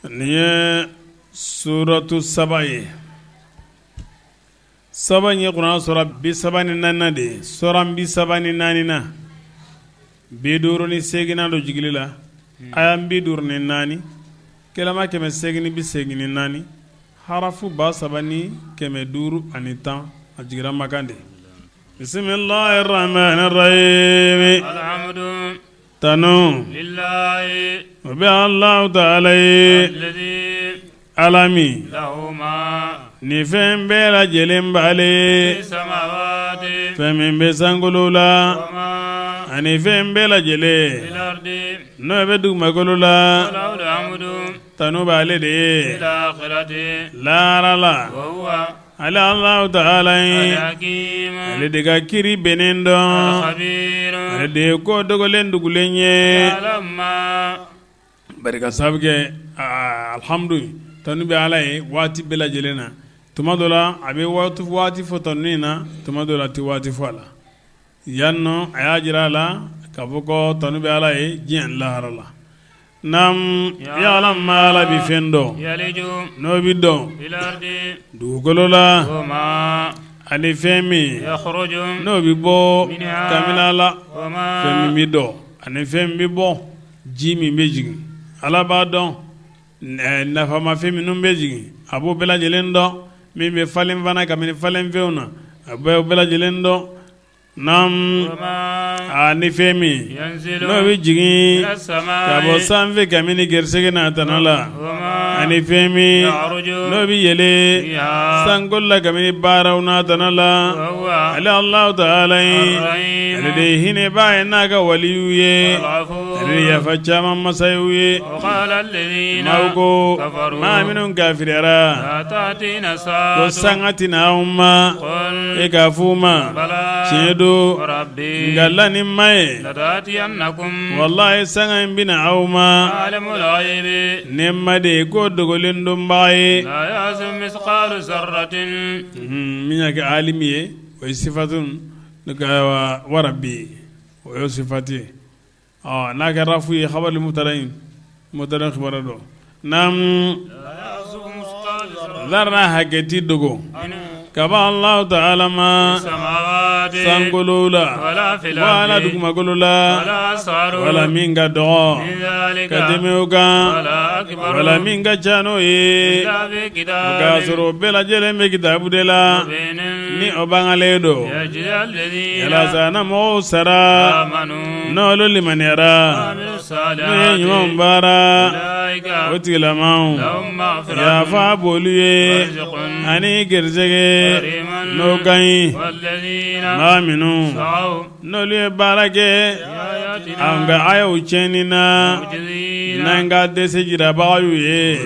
Nin ye suratu saba ye. Saba in ye kuranɛ sura 34nan de ye sura 34nan 58nan don jigili la aya 54 kalama 884 harafu 3510 a jigira Makan de bisimilahi rahmani rahimi tanu o bɛ Alahu taala ye Ala min ni fɛn bɛɛ lajɛlen b'ale fɛn min bɛ sankolo la ani fɛn bɛɛ lajɛlen n'o bɛ dugumakolo la tanu b'ale de ye lahara la. Ale Alahu taala ye ale de ka kiri bɛnnen dɔn ale de ye ko dogolen dugulen ye barika sabu kɛ alihamdu tanu bɛ Ala ye waati bɛɛ lajɛlen na tuma dɔ la a bɛ waati fɔ tanu na tuma dɔ la a tɛ waati fɔ a la yan nɔ a y'a jira a la k'a fɔ ko tanu bɛ Ala ye diɲɛ lahara la Naamu ya'lamu ma Ala bɛ fɛn dɔn n'o bɛ don dugukolo la ani fɛn min n'o bɛ bɔ kabini a la fɛn min bɛ don ani fɛn min bɛ bɔ ji min bɛ jigin Ala b'a dɔn nafamafɛn minnu bɛ jigin a b'o bɛɛ lajɛlen dɔn min bɛ falen fana kabini falenfɛnw na a b'o bɛɛ lajɛlen dɔn Naamu ani fɛn min n'o bɛ jigin ka bɔ sanfɛ kabini garisɛgɛ n'a tana la ani fɛn min n'o bɛ yɛlɛn sankolo la kabini baaraw n'a tana la ale Alahu taala ye ale de ye hinɛbaa ye n'a ka waliyu ye ale de yafa caman masa ye u ye maaw ko maa minnu kafiriyara ko sanga tɛ na anw ma e k'a f'u ma tiɲɛ don nka la ni ma ye walayi sanga in bɛ na aw ma ne ma de ye ko dogolen dɔnbaga ye min y'a kɛ alimi ye o ye sifatu wa rabbi o ye sifati ye N'a kɛra rafu ye habari mubtada in mubtada kibaru dɔn naamu zarra hakɛ tɛ dogo ka bɔ Alahu taala ma sankolo la wala dugumakolo la wala min ka dɔgɔ ka tɛmɛ o kan wala min ka ca n'o ye k'a sɔrɔ o bɛɛ lajɛlen bɛ kitabu de la ni o bangalen don yalasa na mɔgɔw sara N'olu limaniyara n'u ye ɲumanw baara o tigilamaw yafa b'olu ye ani garisɛgɛ n'o ka ɲi maa minnu n'olu ye baara kɛ an ka ayaw tiɲɛni na n'an ka dɛsɛ jirabagaw y'u ye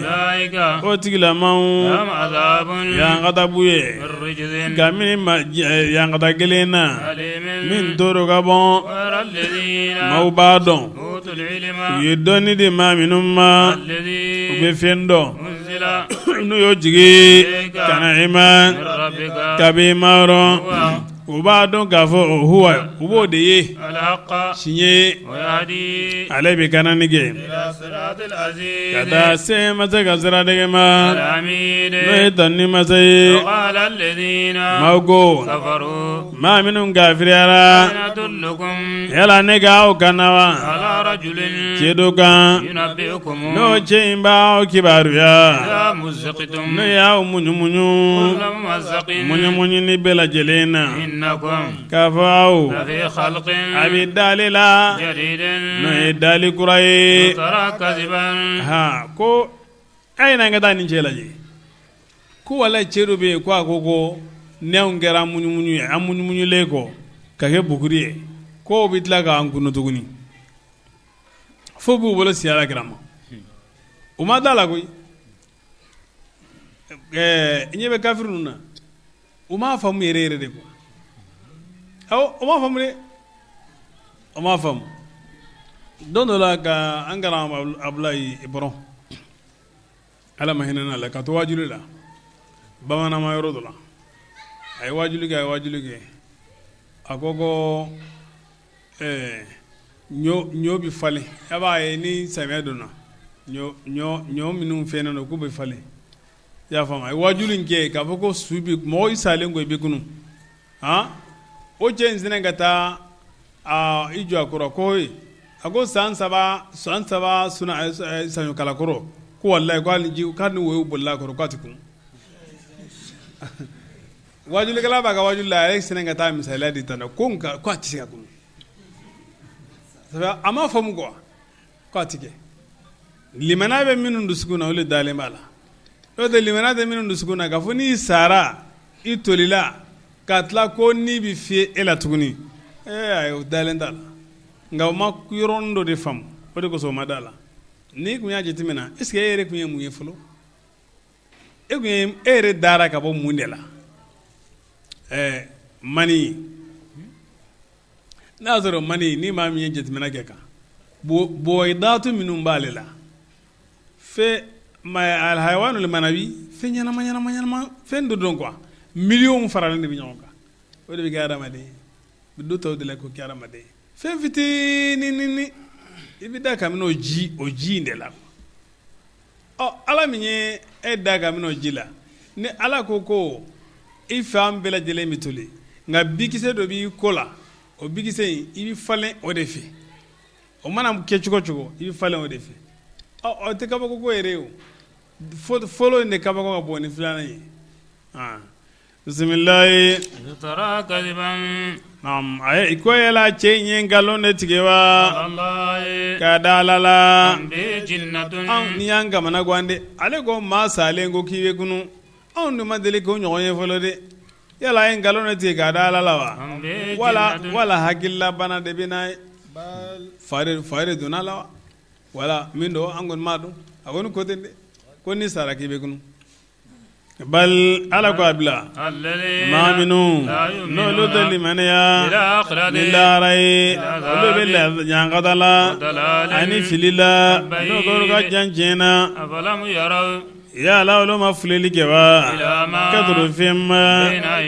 o tigilamaw ɲankata b'u ye kabini ɲankata gɛlɛn na min tɔɔrɔ ka bon maaw b'a dɔn u ye dɔnni di maa minnu ma u bɛ fɛn dɔn n'u y'o jigin ka na i ma kabi i ma yɔrɔ u b'a dɔn k'a fɔ o huwa u b'o de ye tiɲɛ ale bɛ kanani kɛ ka taa se masa ka sira dɛgɛ ma n'o ye tanuni masa ye maaw ko maa minnu kafiriyara yala ne ka aw kana wa cɛ dɔ kan n'o cɛ in b'aw kibaruya n'o y'aw muɲumuɲu muɲumuɲuni bɛɛ lajɛlen na k'a fɔ aw a bɛ dali la n'o ye dali kura ye ko a ye na an ka taa nin cɛ lajɛ ko wala cɛ dɔ bɛ yen ko a ko ko ni anw kɛra muɲumuɲu ye an muɲumuɲulen kɔ ka kɛ buguri ye k'o bɛ tila k'an kunu tuguni fo b'u bolo si alakira ma u ma da la koyi ɛɛ ɲɛ bɛ kafiri ninnu na u m'a faamu yɛrɛ yɛrɛ de quoi awɔ u m'a faamu dɛ u m'a faamu don dɔ la ka an karamɔgɔ Abulayi Bɔrɔn Ala ma hinɛ n'a la ka to waajuli la bamananma yɔrɔ dɔ la a ye waajuli kɛ a ye waajuli kɛ a ko ko Ɲɔ bɛ falen a b'a ye ni samiya donna ɲɔ minnu fɛnnen don k'u bɛ falen i y'a faamu a ye waajuli in kɛ k'a fɔ ko su bɛ mɔgɔ i salen ko i bɛ kunun o cɛ in sinna ka taa i jɔ a kɔrɔ ko a ko san saba san saba saɲɔkala kɔrɔ ko walayi ko hali k'a ni woyo bolila a kɔrɔ k'a tɛ kun. Wajulikɛla b'a ka wajuli la a yɛrɛ sinna ka taa misaliya di tan ko nka ko a tɛ se ka kunun a m'a faamu quoi ko a tɛ kɛ limaniya bɛ minnu dusukun na olu de dalen b'a la n'o tɛ limaniya tɛ minnu dusukun na k'a fɔ n'i sara i tolila ka tila ko ni bɛ fiyɛ e la tuguni ee o dalen t'a la nka u ma yɔrɔnin dɔ de faamu o de kosɔn u ma da la n'i tun y'a jateminɛ est ce que e yɛrɛ tun ye mun ye fɔlɔ e tun ye e yɛrɛ dara ka bɔ mun de la ɛɛ mani n'a y'a sɔrɔ mani ni maa min ye jateminɛ kɛ kan buwayidatu minnu b'ale la fɛn alhayawanul manawi fɛn ɲɛnama ɲɛnama ɲɛnama fɛn dɔ don quoi miliyɔn faralen de bɛ ɲɔgɔn kan o de bɛ kɛ adamaden ye dɔ ta o de la k'o kɛ adamaden ye fɛn fitinin i bɛ da kabini o ji o ji in de la ɔ ala min ye e da kabini o ji la ni ala ko ko i fan bɛɛ lajɛlen bɛ toli nka bikisɛ dɔ b'i kɔ la o bikisɛ in i bɛ falen o de fɛ o mana kɛ cogo cogo i bɛ falen o de fɛ ɔ o tɛ kabako ko yɛrɛ ye o fɔlɔ in de kabako ka bon ni filanan ye Bisimilayi a ko yala cɛ in ye nkalon de tigɛ wa ka da ala la nin y'an kamana gan dɛ ale ko maa salen ko k'i bɛ kunun anw dun ma deli k'o ɲɔgɔn ye fɔlɔ dɛ yala a ye nkalon de tigɛ ka da ala la wa wala hakililabana de bɛ n'a ye fa de donna a la wa wala min don an kɔni m'a dɔn a kɔni ko ten dɛ ko n'i sara k'i bɛ kunun Bal ala ko a bila maa minnu n'olu tɛ limaniya ni lahara ye olu bɛ ɲangata la ani fili la n'olu ka jan tiɲɛ na yala olu ma filɛli kɛ wa ka tugu fɛn ma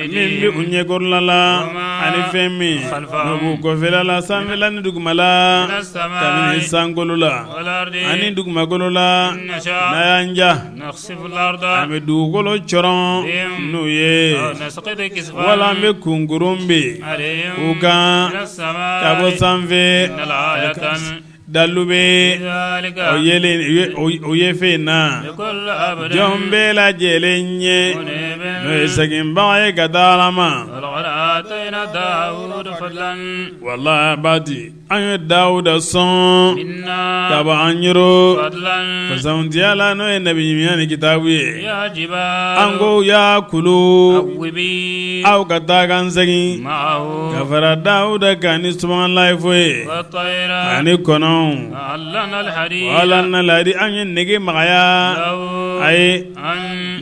min bɛ u ɲɛkɔrɔla la ani fɛn min n'o b'u kɔfɛla la sanfɛla ni dugumala kabini sankolo la ani dugumakolo la n'a y'an diya An bɛ dugukolo cɔrɔn n'u ye wala an bɛ kunkurun bin u kan ka bɔ sanfɛ dalu bɛ o ye fɛn in na jɔn bɛɛ lajɛlen ye n'o ye seginbaga ye ka taa ala ma wala badi An ye Dawuda sɔn ka bɔ an yɔrɔ fisamantiya la n'o ye nabiɲumanya ni kitabu ye an ko ya kulu aw ka taa kan segin ka fara Dawuda kan ni subahanallahi fɔ ye ani kɔnɔw wa alanna al an ye nege magaya a ye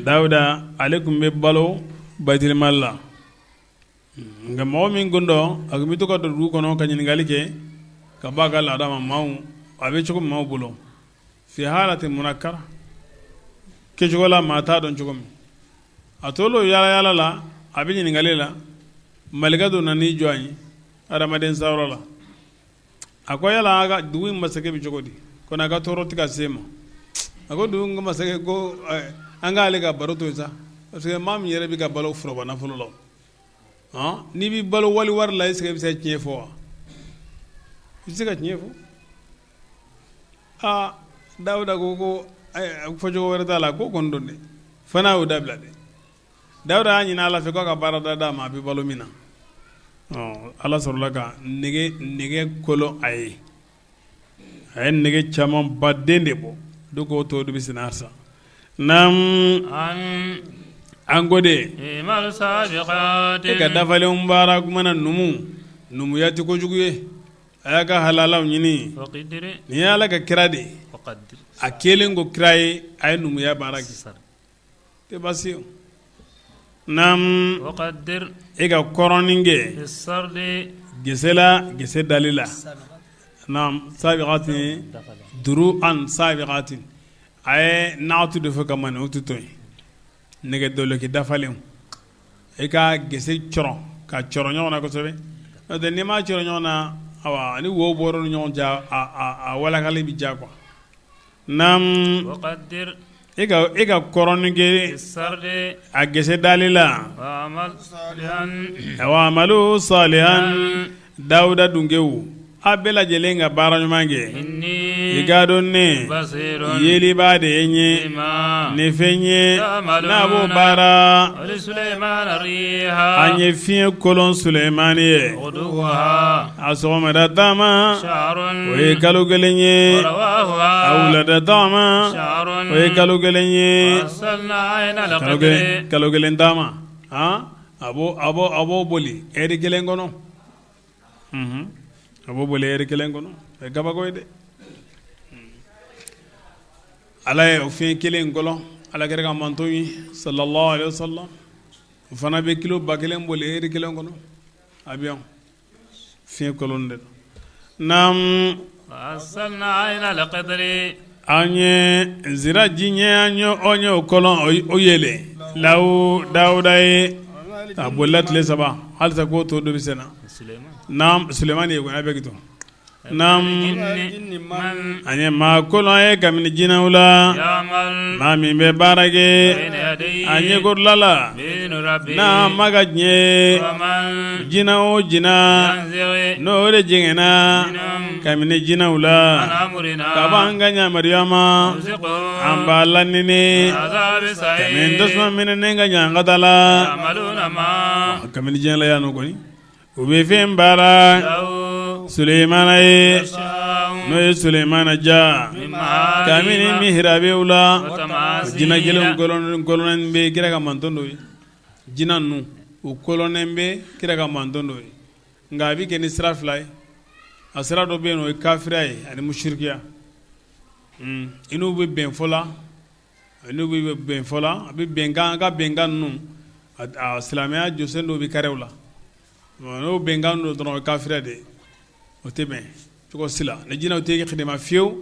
Dawuda ale tun bɛ balo bayitilimali la Nka mɔgɔ min kun don a tun bɛ to ka don dugu kɔnɔ ka ɲininkali kɛ ka bɔ a ka laada ma maaw a bɛ cogo min maaw bolo fi halatin munakara kɛcogo la maa t'a dɔn cogo min a tor'o yaala yaala la a bɛ ɲininkali la malikɛ dɔ nan'i jɔ a ye adamaden sawura la a ko yala a ka dugu in masakɛ bɛ cogo di ko a ka tɔɔrɔ tɛ ka se ma a ko dugu in masakɛ ko an k'ale ka baro to yen sa parce que maa min yɛrɛ bɛ ka balo foroba nafolo la n'i bɛ balo wali wari la est-ce que i bɛ se tiɲɛ fɔ wa i tɛ se ka tiɲɛ fɔ aa Dawuda ko ko fɔcogo wɛrɛ t'a la ko kɔni don dɛ fana y'o dabila dɛ Dawuda y'a ɲini Ala fɛ k'a ka baarada d'a ma a bɛ balo min na Ala sɔrɔla ka nɛgɛ kolon a ye a ye nɛgɛ caman baden de bɔ dɔw ko to de bɛ sen sa an ko de e ka dafalen baara kumana numu numuya tɛ kojugu ye a y'a ka halalaw ɲini nin ye Ala ka kira de ye a kɛlen ko kira ye a ye numuya baara kɛ tɛ baasi ye naamu e ka kɔrɔnin kɛ gese la gese dali la sabigatin duru'an sabigatin a ye naatu de fɔ ka man'utu to yen nɛgɛ dɔlɔki dafalen e ka gese cɔrɔn ka cɔrɔn ɲɔgɔn na kosɛbɛ n'o tɛ n'i m'a cɔrɔn ɲɔgɔn na awa ni wo bɔra ni ɲɔgɔn cɛ, a walakali bɛ diya quoi. Naam, e ka kɔrɔnin kɛ a gese dali la. Wa amalu salihan, Dawuda dunkew, a bɛɛ lajɛlen ka baara ɲuman kɛ. I k'a dɔn ne yelibaa de ye ye ni fɛn ye n'a b'o baara. An ye fiɲɛ kolon Sulemani ye. A sɔgɔmada taama, o ye kalo kelen ye. A wulada taama, o ye kalo kelen ye. Kalo kelen taama, a b'o boli ɛri kelen kɔnɔ, a b'o boli ɛri kelen kɔnɔ. O ye kabako ye dɛ. Ala ye o fiɲɛ kelen kolon Ala kira ka manton ye sallallahu alaihi wasallam. O fana bɛ kilo 1000 boli ɛri kelen kɔnɔ. Avion fiɲɛ kolon de don. Naam, an ye nzira ji ɲɛ, an ye o ɲɛ o kolon o yɛlɛ lahu Dawuda ye. A bolila tile 3, halisa k'o to dɔ bɛ sen na. Naam, Sulemani ye a bɛ kɛ to. Naam, an ye maa kolon ye kabini jinɛw la, maa min bɛ baara kɛ a ɲɛkɔrɔla la n'a ma ka diɲɛ. Jinɛ o jinɛ, n'o de jɛngɛnna kabini jinɛw la ka bɔ an ka yamaruya ma, an b'a lanɛnɛ kabini tasuma minɛnen ka ɲangata la. Kabini jinɛ la yan nɔ kɔni, u bɛ fɛn baara Sulemana ye, n'o ye Sulemana ja kabini mihirabiw la. Jinɛ kelen kolonnen bɛ kira ka manton dɔ ye. Jinɛ ninnu, u kolonnen bɛ kira ka manton dɔ ye, nka a bɛ kɛ ni sira fila ye. A sira dɔ bɛ yen, o ye kafiriya ye ani musirikiya. I n'u bɛ bɛn fɔ la, n'u bɛ bɛn fɔ la, a bɛ bɛnkan ka bɛnkan ninnu, a silamɛya jɔsen dɔw bɛ kari u la. N'o bɛnkan don dɔrɔn, o ye kafiriya de ye, o tɛ bɛn cogo si la. Ni jinɛw tɛ xidima fiyewu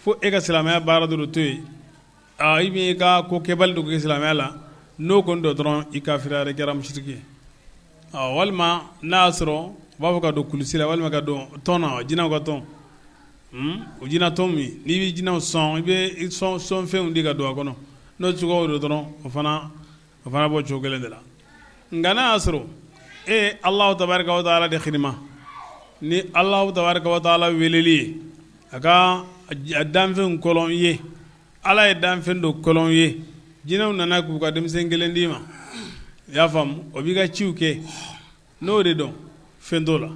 fo e ka silamɛya baara dɔ to yen, i bɛ i ka ko kɛbali dɔ kɛ silamɛya la. N'o kɔni don dɔrɔn, i kafiriyara, i kɛra musiriki ye. Walima n'a y'a sɔrɔ u b'a fɔ ka don kulusi la, walima ka don tɔn na, jinɛw ka tɔn. O jinɛ tɔn min, n'i bɛ jinɛw sɔn, i bɛ sɔn fɛnw di ka don a kɔnɔ. N'o cogo don dɔrɔn, o fana b'o cogo kelen de la. Nka n'a y'a sɔrɔ e ye Alahu tabaraka wa taala de xidima ni Alahu tabaraka wa taala weleli ye, a ka danfɛnw kɔlɔn ye, Ala ye danfɛn dɔ kɔlɔn ye, jinɛw nana k'u ka denmisɛn kelen d'i ma, i y'a faamu, o b'i ka ciw kɛ, n'o de don, fɛn t'o la.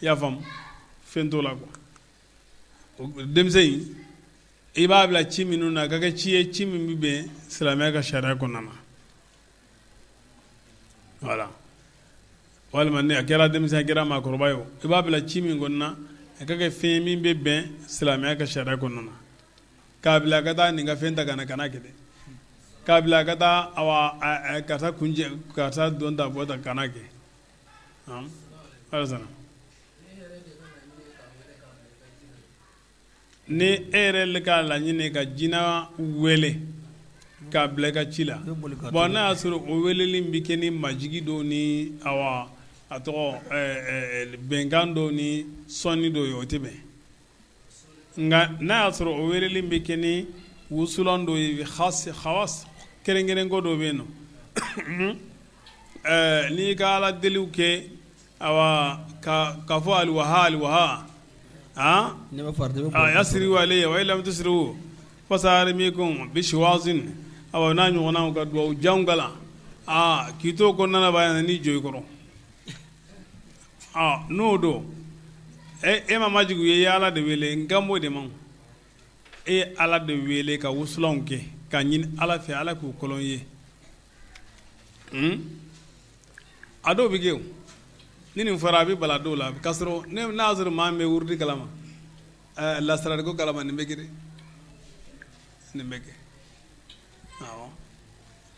I y'a faamu, fɛn t'o la quoi. Denmisɛn in, i b'a bila ci minnu na, ka kɛ ci ye, ci min bɛ bɛn silamɛya ka sariya kɔnɔna na, voilà. Walima ni a kɛra denmisɛn, a kɛra maakɔrɔba ye o, i b'a bila ci min kɔnɔna, a ka kɛ fɛn ye min bɛ bɛn silamɛya ka sariya kɔnɔna na. K'a bila ka taa nin ka fɛn ta ka na, kana kɛ dɛ. K'a bila ka taa awa karisa kuncɛ, karisa don ta bɔ ta, kana kɛ. Ni e yɛrɛ k'a laɲini ka jinɛ wele k'a bila i ka ci la, bon, n'a y'a sɔrɔ o weleli bɛ kɛ ni majigi dɔw ni awa a tɔgɔ bɛnkan dɔw ni sɔnni dɔw ye, o tɛ bɛn. Nka n'a y'a sɔrɔ o weleli bɛ kɛ ni wusulan dɔw ye, xawas kɛrɛnkɛrɛnko dɔw bɛ yen nɔ, n'i ka Ala deliw kɛ, awa ka fɔ aliwaha aliwaha yasirihu alayya wa in lam tusirihu fasarimikum bisiwazin, awa n'a ɲɔgɔnnaw, ka dugawu janw kalan, aa k'i to kɔnɔna b'a n'i jɔ i kɔrɔ, n'o don, e ma majigin ye, i ye Ala de wele. N kan b'o de ma. E ye Ala de wele ka wusulanw kɛ ka ɲini Ala fɛ, Ala k'u kɔlɔn ye. A dɔw bɛ kɛ, ni nin fɔra, a bɛ bala dɔw la, k'a sɔrɔ n'a y'a sɔrɔ maa min bɛ wurudi kalama, lasarali kalama, nin bɛ kɛ, nin bɛ kɛ.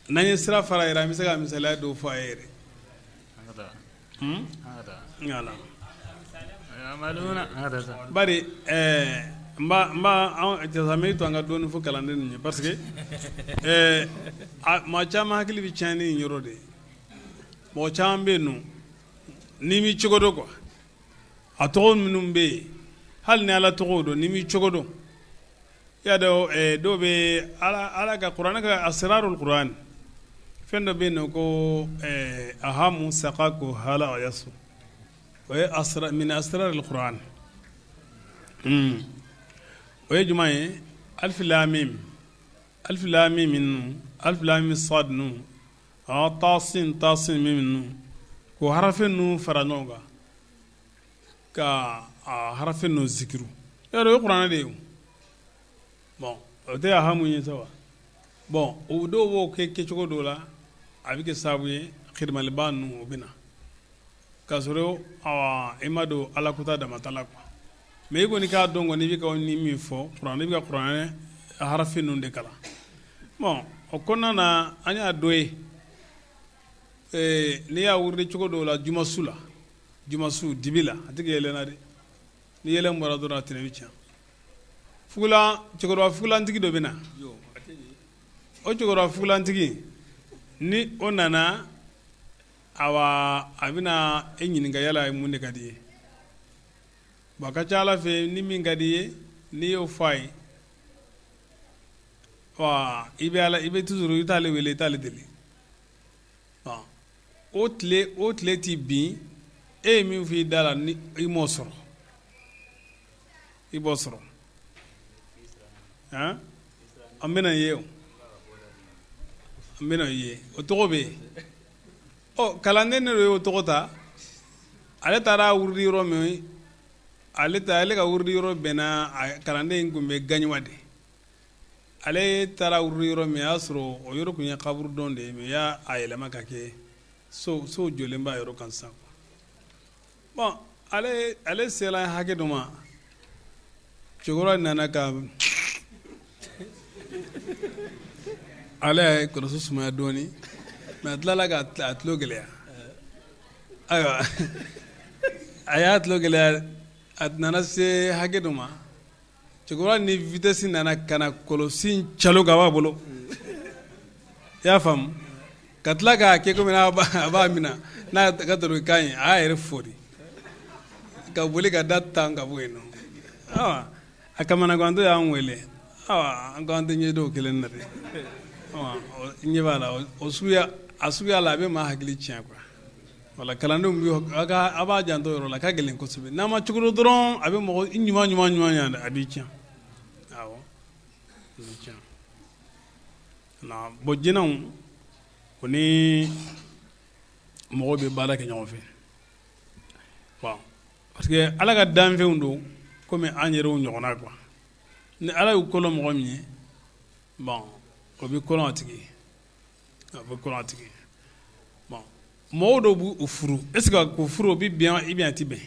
N'an ye sira fara yɛrɛ, an bɛ se ka misaliya dɔw fɔ a ye yɛrɛ. Bari n b'a to an ka dɔɔnin fɔ kalanden ninnu ye, parce que maa caman hakili bɛ tiɲɛ ni nin yɔrɔ de ye. Mɔgɔ caman bɛ yen nɔ, n'i m'i cogo dɔn quoi. A tɔgɔ minnu bɛ yen, hali ni Ala tɔgɔw don, n'i m'i cogo dɔn, i y'a dɔn dɔw bɛ Ala ka kuranɛ ka asirarul kuran, fɛn dɔ bɛ yen nɔ ko ahamu sakaku hala ayasu, o ye min asirarul kuran. O ye jumɛn ye? Alifi lamim, alifi lamim ninnu, alifi lamim sad ninnu, tasin tasin mim ninnu, k'o harafi ninnu fara ɲɔgɔn kan ka harafi ninnu zikiru. I y'a dɔn o ye kuranɛ de ye. Bon, o tɛ ahamu ye sa wa? Bon, o dɔw b'o kɛ kɛcogo dɔw la, a bɛ kɛ sababu ye kirimaliba ninnu o bɛ na k'a sɔrɔ i ma don Ala kota damata la quoi. Mais i kɔni k'a dɔn kɔni, i bɛ ka ni min fɔ kuranɛ, i bɛ ka kuranɛ harafi ninnu de kalan. Bon, o kɔnɔna na, an y'a dɔ ye, n'i y'a wurudi cogo dɔw la jumasu la, jumasu dibi la, a tɛ kɛ yɛlɛ na dɛ. Ni yɛlɛ bɔra dɔrɔn, a tɛnɛ bɛ tiɲɛ. Fugulan, cɛkɔrɔba fugulantigi dɔ bɛ na. O cɛkɔrɔba fugulantigi ni o nana, awa, a bɛna e ɲininka yala mun de ka di ye. Bon, a ka ca Ala fɛ, ni min ka di ye, n'i y'o fɔ a ye, wa i bɛ ala i bɛ toujours i t'ale wele, i t'ale deli. O tile tɛ bin e ye min fɔ i da la ni i m'o sɔrɔ, i b'o sɔrɔ. An bɛna ye, o an bɛna ye, o tɔgɔ bɛ yen. Ɔ, kalanden ne de y'o tɔgɔ ta. Ale taara wurudi yɔrɔ min, ale ta, ale ka wurudi yɔrɔ bɛnna, kalanden in tun bɛ Gaɲuwa de. Ale taara wurudi yɔrɔ min, a y'a sɔrɔ o yɔrɔ tun ye kaburudon de ye, mais y'a a yɛlɛma ka kɛ so, so jɔlen b'a yɔrɔ kan sisan. Bon, ale sera hakɛ dɔ ma, cɛkɔrɔba nana ka ale ye kɔlɔsi sumaya dɔɔnin, mais a tilala ka a tulo gɛlɛya. Ayiwa, a y'a tulo gɛlɛya, a nana se hakɛ dɔ ma, cɛkɔrɔba ni vitesse nana ka na kɔlɔsi calo ka b'a bolo. I y'a faamu, ka tila k'a kɛ komi a b'a minɛ n'a ka kan ye, a y'a yɛrɛ fori ka boli ka da tan ka bɔ yen nɔ. A kamanagan y'an wele, an ko an tɛ ɲɛ dɔw kelen na dɛ. Ɲɛ b'a la, o a suguya la, a bɛ maa hakili tiɲɛ quoi. Wala kalandenw bɛ, a b'a janto yɔrɔ la, ka gɛlɛn kosɛbɛ. N'a ma cogo dɔrɔn, a bɛ mɔgɔ ɲuman ɲuman ɲuman ɲɛ, a b'i tiɲɛ. Awɔ, a b'i tiɲɛ. Bon, jinɛw o ni mɔgɔw bɛ baara kɛ ɲɔgɔn fɛ parce que Ala ka danfɛnw don komi an yɛrɛw ɲɔgɔnna quoi. Ni Ala y'u kolo mɔgɔ min ye, bon, o bɛ kolo a tigi, a bɛ kolo a tigi. Bon, mɔgɔw dɔw b'u furu, est ce que k'u furu o bɛ bɛn ou bien a tɛ bɛn?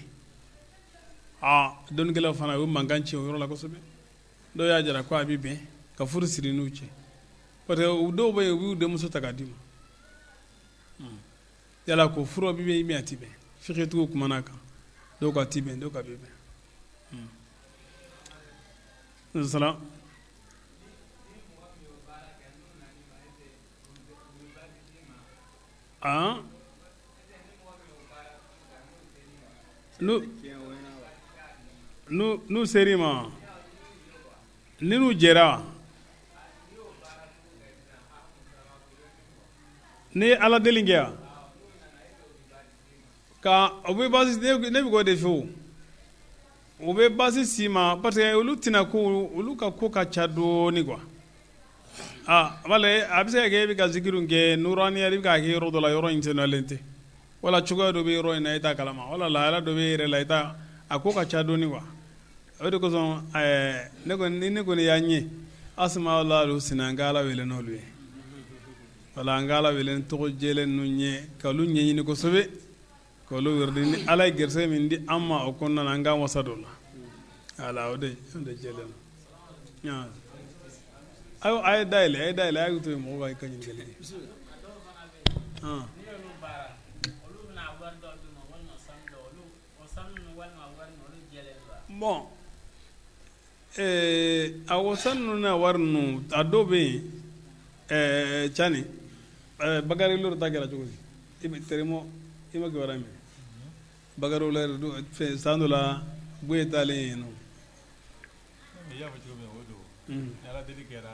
Aa, dɔnnikɛlaw fana, u ye mankan ci o yɔrɔ la kosɛbɛ. Dɔw y'a jira ko a bɛ bɛn ka furu siri n'u cɛ, parce que dɔw bɛ yen, u b'u denmuso ta k'a d'i ma. Yala ko furu bɛ bɛn ou bien a tɛ bɛn? Fiqhitigiw kumana a kan, dɔw ko a tɛ bɛn, dɔw ko a bɛ bɛn. Salam. Ah, n'u ser'i ma, ni n'u jɛra, ne ye Ala deli kɛ yan ka o bɛ baasi, ne bɛ k'o de fɛ, o bɛ baasi s'i ma, parce que olu tɛna ko, olu ka ko ka ca dɔɔnin quoi. Aa, wala a bɛ se ka kɛ e bɛ ka zikiru kɛ nuraniya, i bɛ k'a kɛ yɔrɔ dɔ la, yɔrɔ in senuyalen tɛ, wala cogoya dɔ bɛ yɔrɔ in na, e t'a kalama, wala lahala dɔ bɛ e yɛrɛ la, i t'a a ko ka ca dɔɔnin quoi. O de kosɔn ne kɔni, ni ne kɔni y'an ye asmaul husna, an ka Ala wele n'olu ye, wala an ka Ala wele ni tɔgɔ jɛlen ninnu ye, ka olu ɲɛɲini kosɛbɛ, ka olu wurudi. Ni Ala ye garisɛgɛ min di an ma o kɔnɔna na, an k'an wasa don o la. Wala o de jɛlen don. Ayiwa, a ye dayɛlɛ, a ye dayɛlɛ, a y'u to yen, mɔgɔw ka ɲininkali kɛ. N'i y'olu baara, olu bɛna wari dɔ d'u ma walima sanu dɔ, olu o sanu ninnu walima wari ninnu, olu jɛlen don wa? Bon, a o sanu ninnu n'a wari ninnu, a dɔw bɛ yen, cani Bakari, lori ta kɛra cogo di? I bɛ terimo, i ma kibaruya mɛn? Bakariw la fɛn san dɔ la Buye taalen yen nɔ. I y'a fɔ cogo min na o don. Ni Ala deli kɛra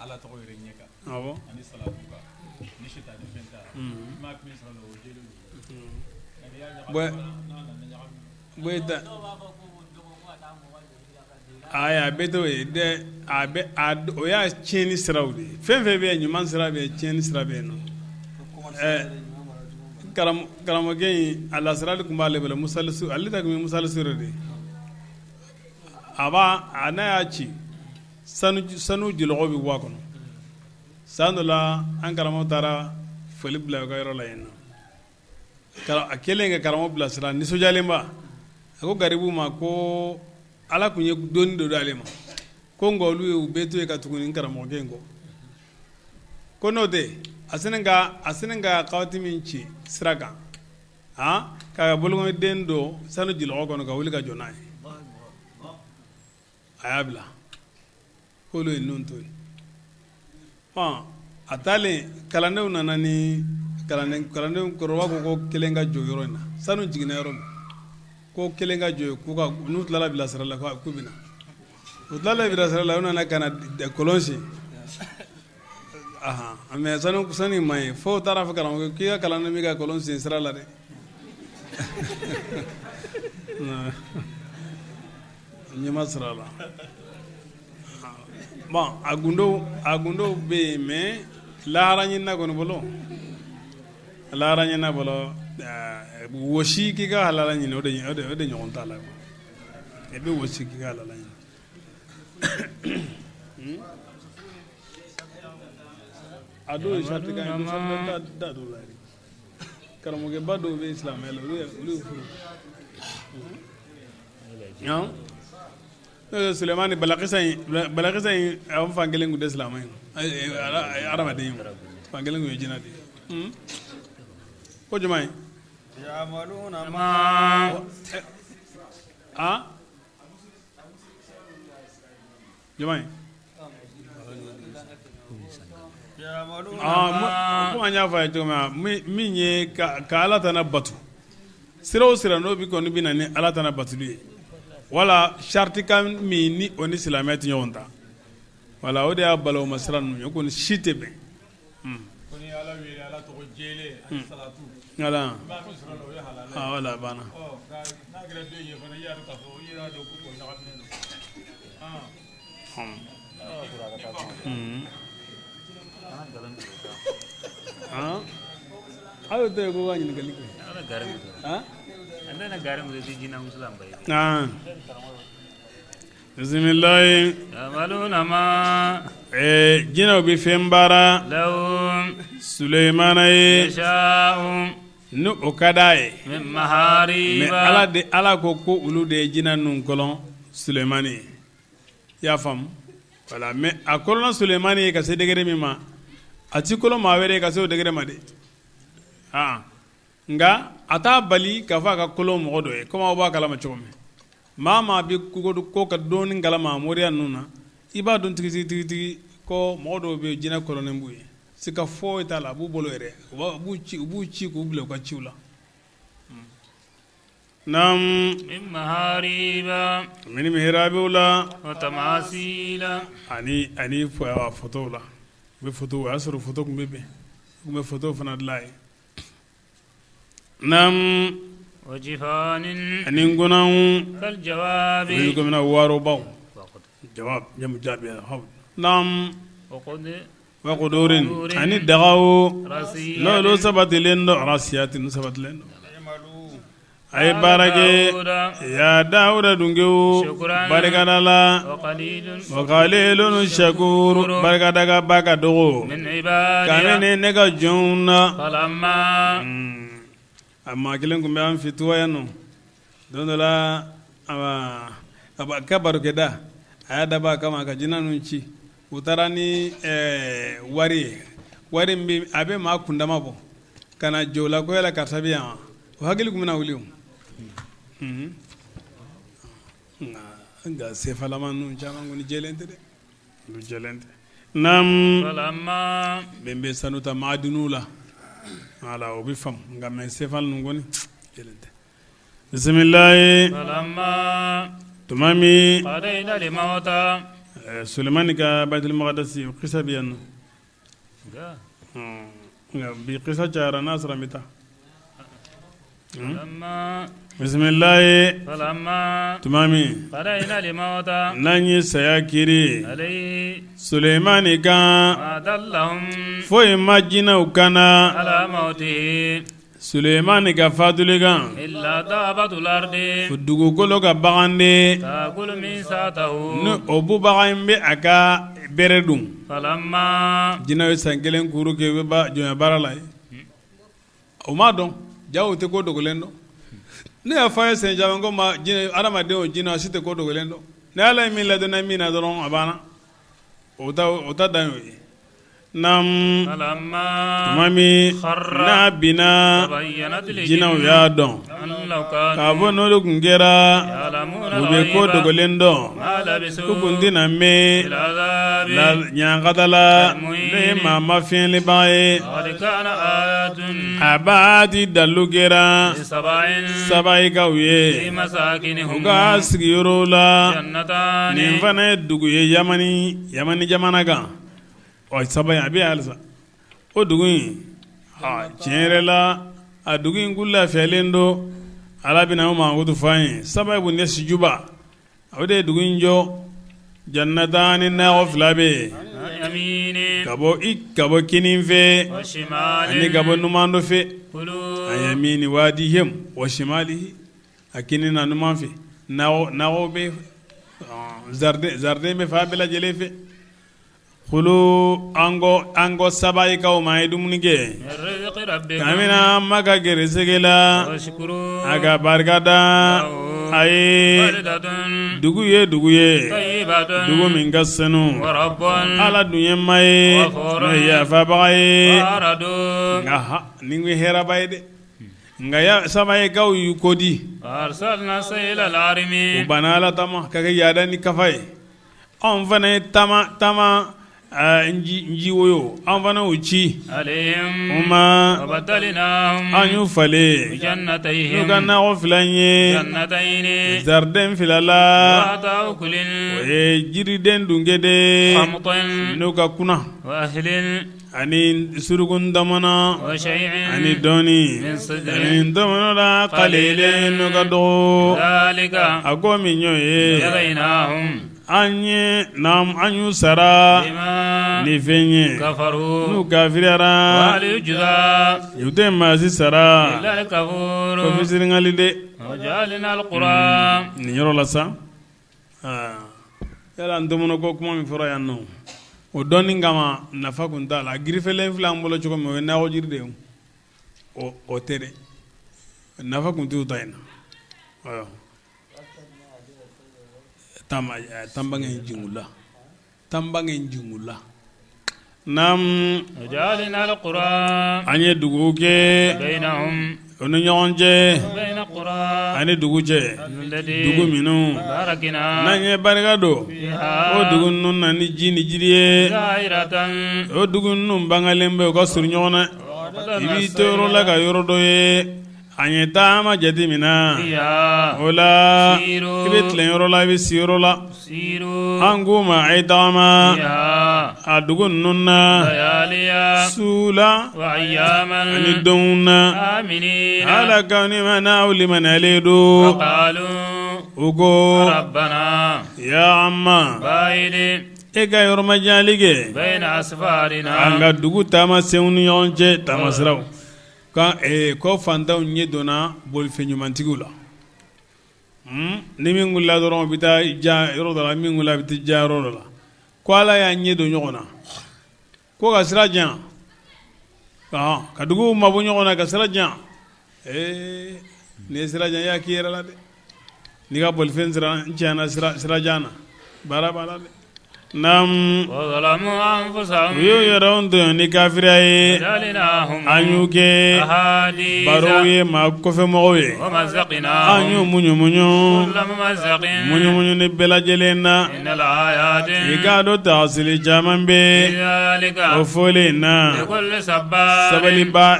Ala tɔgɔ yɛrɛ ɲɛ kan. Awɔ. Ani salatu kan ni sitani fɛn t'a la. I m'a min sɔrɔ o jɛlen don. Nka n'i y'a ɲagami Buye ɲɔgɔn na n'a nana ɲagami. Buye ta ayi a bɛɛ t'o ye dɛ a bɛ a o y'a tiɲɛni siraw de ye fɛn fɛn bɛ yen ɲuman sira bɛ yen tiɲɛni sira bɛ yen nɔ ɛ karamɔgɔkɛ in a lasirali tun b'ale bolo musalisu ale ta tun ye musalisu de ye a b'a a n'a y'a ci sanu jɔlɔkɔ bɛ bɔ a kɔnɔ san dɔ la an karamɔgɔ taara foli bila u ka yɔrɔ la yen nɔ a kɛlen ka karamɔgɔ bilasira nisɔndiyalenba a ko garibuw ma ko ala tun ye doni dɔ d'ale ma ko nka olu ye u bɛɛ to yen ka tugu nin karamɔgɔkɛ in kɔ ko n'o tɛ a sini ka kawati min ci sira kan k'a ka bolonkɔniden don sanu jɔlɔkɔ kɔnɔ ka wuli ka jɔ n'a ye a y'a bila k'olu ye ninnu to yen a taalen kalandenw nana ni kalandenw kɔrɔba ko ko kelen ka jɔ yɔrɔ in na sanu jiginna yɔrɔ min ko kelen ka jɔ yen k'u ka n'u tilala bilasira la k'u bɛ na u tilala bilasira la u nana ka na kɔlɔn sen mais sanu in ma ye fo u taara fɔ karamɔgɔ k'i ka kalanden bɛ ka kɔlɔn sen sira la dɛ ɲɛma sira la bon a gundo bɛ yen mais lahara ɲinina kɔni bolo lahara ɲinina bolo wɔsi k'i ka halala ɲini o de ɲɔgɔn t'a la i bɛ wɔsi k'i ka halala ɲini a dɔw ye sariti kan ye da dɔw la karamɔgɔkɛba dɔw bɛ silamɛya la olu ye furu n'o ye Sulemani Balakisa in Balakisa in a fan kelen tun tɛ silamɛ ye hadamaden ye fan kelen tun ye jinɛ de ye ko jumɛn ye a jumɛn ye ko an y'a fɔ a ye cogo min min ye ka ala tana bato sira o sira n'o bɛ kɔni bɛ na ni ala tana batoli ye wala saritikan min ni o ni silamɛ tɛ ɲɔgɔn ta wala o de y'a balawuma sira ninnu ye o kɔni si tɛ bɛn wala banna Aw tɛ ko ka ɲininkali kɛ bisimilayi jinɛw bɛ fɛn baara Sulemana ye ni o ka d'a ye mais ala de ala ko ko olu de ye jinɛ ninnu kɔlɔn Sulemani ye i y'a faamu voilà mais a kɔlɔnna Sulemani ye ka se degré min ma a ti kɔlɔn maa wɛrɛ ye ka se o degré ma dɛ aa nka a t'a bali k'a fɔ a ka kɔlɔn mɔgɔ dɔ ye komi aw b'a kalama cogo min maa maa bɛ ko ka dɔɔnin kalama moriya ninnu na i b'a dɔn tigitigi ko mɔgɔ dɔw bɛ yen jinɛ kɔlɔnnen b'u ye sika foyi t'a la a b'u bolo yɛrɛ u b'u ci k'u bila u ka ciw la Naamu min mahariba min mihirabiw la wa tamasila ani fotow la u bɛ foto o y'a sɔrɔ foto tun bɛ bɛn u tun bɛ foto fana dilan yen naamu wa jifanin ani ŋunanw kal jawabi komi warobaw jawab jamu jaabi naamu wa kudurin ani dagaw n'olu sabatilen don rasiyatin sabatilen don a ye baara kɛ ya Dawuda dunkew barikada la wa qalilun shakur barikada ba ka dɔgɔ kabini ne ka jɔnw na a maa kelen tun bɛ an fɛ Tuwa yan nɔ don dɔ la a ka barokɛda a y'a dabɔ a kama ka jinɛ ninnu ci u taara ni wari ye wari min a bɛ maa kundama bɔ ka na jɔ o la ko yala karisa bɛ yan wa o hakili tun bɛna wuli o nka sefalama ninnu caman kɔni jɛlen tɛ dɛ olu jɛlen tɛ naamu min bɛ sanu ta maadinu la wala o bɛ faamu nka mais sefa ninnu kɔni jɛlen tɛ. Bisimilayi tuma min Sulemani ka Baitul Maqdisi o kisa bɛ yan nɔ nka bi kisa cayara n'a sɔrɔ n bɛ taa bisimilayi tuma min n'an ye saya kiri Sulemani kan foyi ma jinɛw kana Sulemani ka fatuli kan dugukolo ka baganden ni o bubaga in bɛ a ka bere dun jinɛw ye san kelen kuru kɛ u bɛ jɔnya baara la yen o m'a dɔn ja u tɛ ko dogolen dɔn ne y'a fɔ a ye siɲɛ caman ko ma jinɛ adamaden o jinɛ si tɛ ko dogolen dɔn ni Ala ye min ladɔnniya min na dɔrɔn a banna o ta dan y'o ye naamu tuma min n'a binna jinɛw y'a dɔn k'a fɔ n'o de tun kɛra u bɛ ko dogolen dɔn u tun tɛna mɛn ɲankata la n'o ye maa mafiɲɛlenba ye a b'a di dalu kɛra sabayikaw ye u ka sigiyɔrɔ la nin fana ye dugu ye yamani jamana kan ɔ saba a bɛ halisa o dugu in tiɲɛ yɛrɛ la a dugu in k'u lafiyalen don ala bɛna o mankutu fɔ an ye saba bun yasijuba o de ye dugu in jɔ jannatani nakɔ fila bɛ yen ka bɔ i ka bɔ kinin fɛ ani ka bɔ numan dɔ fɛ an yamini wadihim wa shimalihi a kinin n'a numan fɛ nakɔ bɛ jardin bɛ fan bɛɛ lajɛlen fɛ Kulu an ko sabayikaw ma ye dumuni kɛ kabini an ma ka garisɛgɛ la a ka barika da a ye dugu ye dugu ye dugu min ka sanu ala dun ye ma ye n'o ye yafabaga ye nka nin ye hɛrɛba ye dɛ nka sabayikaw y'u kodi u banna ala ta ma ka kɛ yaada ni kafa ye Anw fana ye taama nji woyo an fana y'u ci u ma an y'u falen n'u ka nakɔ fila ye jardin fila la o ye jiriden dungede n'u ka kuna ani suruku ntɔmɔnɔ ani dɔɔni ani ntɔmɔnɔ la qalilin n'o ka dɔgɔ a ko min y'o ye an ye an y'u sara ni fɛn ye n'u kafiriyara u tɛ maa si sara fo fitiriwale de nin yɔrɔ la sa yala ntɔmɔnɔ ko kuma min fɔra yan nɔ o dɔnni kama nafa kun t'a la a girifelen filɛ an bolo cogo min o ye nakɔ jiri de ye o tɛ dɛ nafa kun t'u ta in na tanbange jingula tanbange jingula naamu an ye dugu kɛ u ni ɲɔgɔn cɛ ani dugu cɛ dugu minnu n'an ye barika don o dugu ninnu na ni ji ni jiri ye o dugu ninnu bangalen bɛ u ka surun ɲɔgɔn na i b'i to yɔrɔ la ka yɔrɔ dɔ ye An ye taama jate min na o la i bɛ tilen yɔrɔ la i bɛ si yɔrɔ la an k'u ma a ye taama a dugu ninnu na su la ani don na ala ka ni ma n'aw limaniyalen don u ko ya an ma e ka yɔrɔmajanyali kɛ an ka dugu taama senw ni ɲɔgɔn cɛ taamasiraw Ko fantanw ɲɛ donna bolifɛn ɲumantigiw la ni min wulila dɔrɔn u bɛ taa ja yɔrɔ dɔ la min wulila a bɛ taa ja yɔrɔ dɔ la ko ala y'an ɲɛ don ɲɔgɔn na ko ka sira jan ka dugu mabɔ ɲɔgɔn na ka sira jan ee n'i ye sira jan i y'a k'i yɛrɛ la dɛ n'i ka bolifɛn sira tiɲɛna sira jan na baara b'a la dɛ. Naamu u y'u yɛrɛw tɔɲɔ ni kafiriya ye an y'u kɛ baro ye maa kɔfɛmɔgɔw ye an y'u muɲumuɲu muɲumuɲuni bɛɛ lajɛlen na i k'a dɔn taasili caman bɛ o fɔlen in na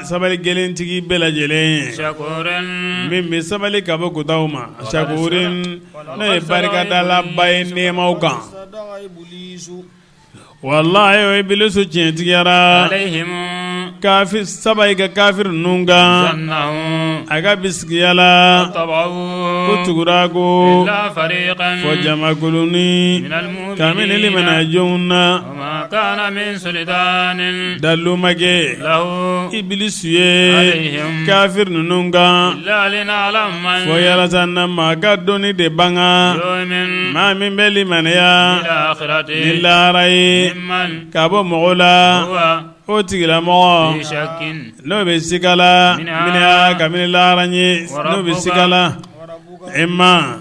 sabali gɛlɛntigi bɛɛ lajɛlen ye min bɛ sabali ka bɔ kotaw ma sakurin n'o ye barikadalaba ye nɛɛmaw kan walayi o ibilisu tiɲɛtigiyara kafi saba i ka kafiri ninnu kan a ka bisigiya la ko tugura ko fɔ jamakulunin kabini limaniya jɔnw na dalu ma kɛ ibilisu ye kafiri ninnu kan fo yalasa na maa ka dɔnni de banga maa min bɛ limaniya ni lahara ye ka bɔ mɔgɔw la o tigilamɔgɔ n'o bɛ siga la kabini lahara ɲɛ n'o bɛ siga la e ma